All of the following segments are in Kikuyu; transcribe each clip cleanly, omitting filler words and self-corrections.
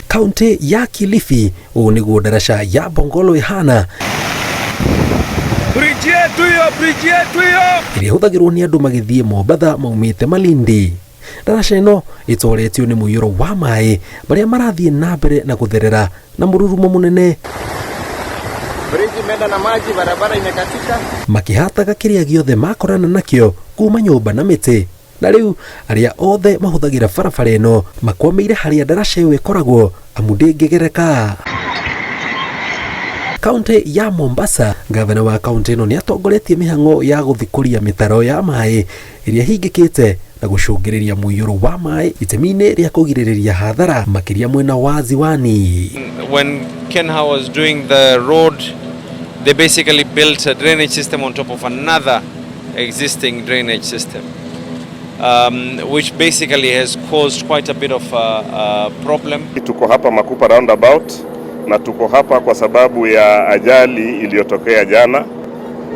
Kaunti ya Kilifi, ũũ nĩguo ndaraca ya Bongolo ĩhana. Bridge yetu hiyo, bridge yetu hiyo. Ĩrĩa ĩhũthagĩrwo nĩ andũ magĩthiĩ Mombatha maumĩte Malindi. Ndaraca ĩno ĩtoretio nĩ mũiyũro wa maĩ marĩa marathiĩ na mbere na gũtherera na mũrurumo mũnene. Bridge imeenda na maji, barabara imekatika. Makĩhataga kĩrĩa gĩothe makorana nakĩo kuma nyũmba na mĩtĩ. Na rĩu arĩa othe mahũthagĩra barabara ĩno makwamĩire harĩa ndaraca ĩyo ĩkoragwo amu ndĩngĩgereka. Kaunti ya Mombasa, gavana wa kaunti ĩno nĩ atongoretie mĩhang'o ya gũthikũria mĩtaro ya maĩ ĩrĩa ĩhingĩkĩte na gũcũngĩrĩria mũiyũro wa maĩ itemi-inĩ rĩa kũgirĩrĩria hathara makĩria mwena wa Ziwani. When Kenha was doing the road, they basically built a drainage system on top of another existing drainage system, which basically has caused quite a bit of a problem. Tuko hapa Makupa roundabout na tuko hapa kwa sababu ya ajali iliyotokea jana.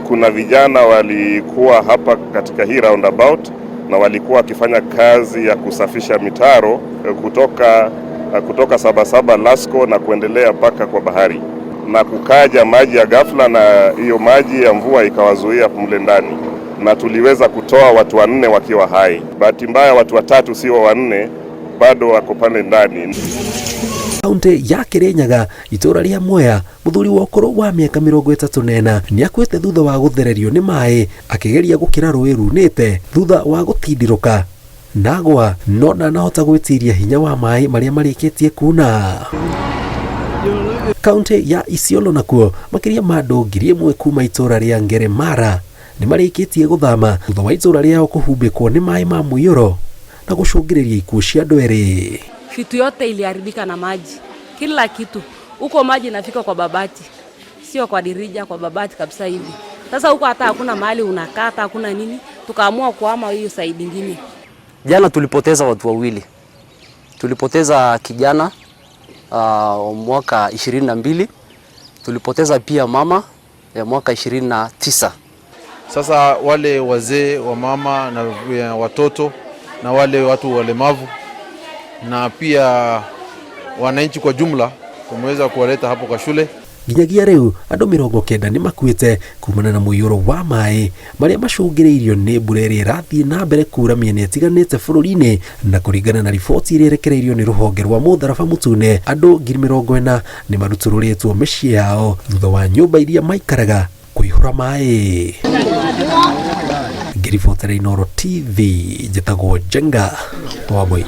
Kuna vijana walikuwa hapa katika hii roundabout na walikuwa wakifanya kazi ya kusafisha mitaro kutoka Sabasaba Lasco na kuendelea mpaka kwa bahari, na kukaja maji ya ghafla, na hiyo maji ya mvua ikawazuia mle ndani, na tuliweza kutoa watu wanne wakiwa hai. Bahati mbaya watu watatu, sio wanne, bado wako pale ndani. Kaunti ya Kirinyaga, itũra rĩa Mwea, mũthuri wa ũkũrũ wa mĩaka 34 nĩ akuĩte thutha wa gũthererio nĩ maĩ akĩgeria gũkĩra rũĩ runĩte thutha wa gũtindirũka nagwa no ndanahota gwĩtiria hinya wa maĩ marĩa marĩkĩtie kuna. Kaunti ya Isiolo nakuo makĩria ma andũ 1000 kuma itũra rĩa Ngeremara nĩ marĩkĩtie gũthama thutha wa itũra rĩao kũhumbĩkwo nĩ maĩ ma mũiyũro na gũcũngĩrĩria ikuũ cia andũ erĩ. Vitu yote iliharibika na maji, kila kitu huko. Maji inafika kwa babati, sio kwa dirija, kwa babati kabisa hivi. Sasa huko hata hakuna mahali unakata, hakuna nini, tukaamua kuhama hiyo side ingine. Jana tulipoteza watu wawili, tulipoteza kijana mwaka 22, tulipoteza pia mama ya mwaka 29. Sasa wale wazee wa mama na watoto na wale watu walemavu na pia wananchi kwa jumla tumeweza kuwaleta hapo kwa shule. Nginyagia rĩu andũ 90 nĩ makuĩte kumana na mũiyũro wa maĩ marĩa macũngĩrĩirio nĩ mbura ĩrĩa ĩrathiĩ na mbere kura mĩena ĩtiganĩte bũrũri-inĩ. Na kũringana na riboti ĩrĩa ĩrekereirio nĩ rũhonge rwa mũtharaba mũtune, andũ 40,000 nĩ marutũrũrĩtwo mĩciĩ yao thutha wa nyũmba iria maikaraga kũihũra maĩ. Ngĩribotera Inooro TV, njĩtagwo Njenga wa Moi.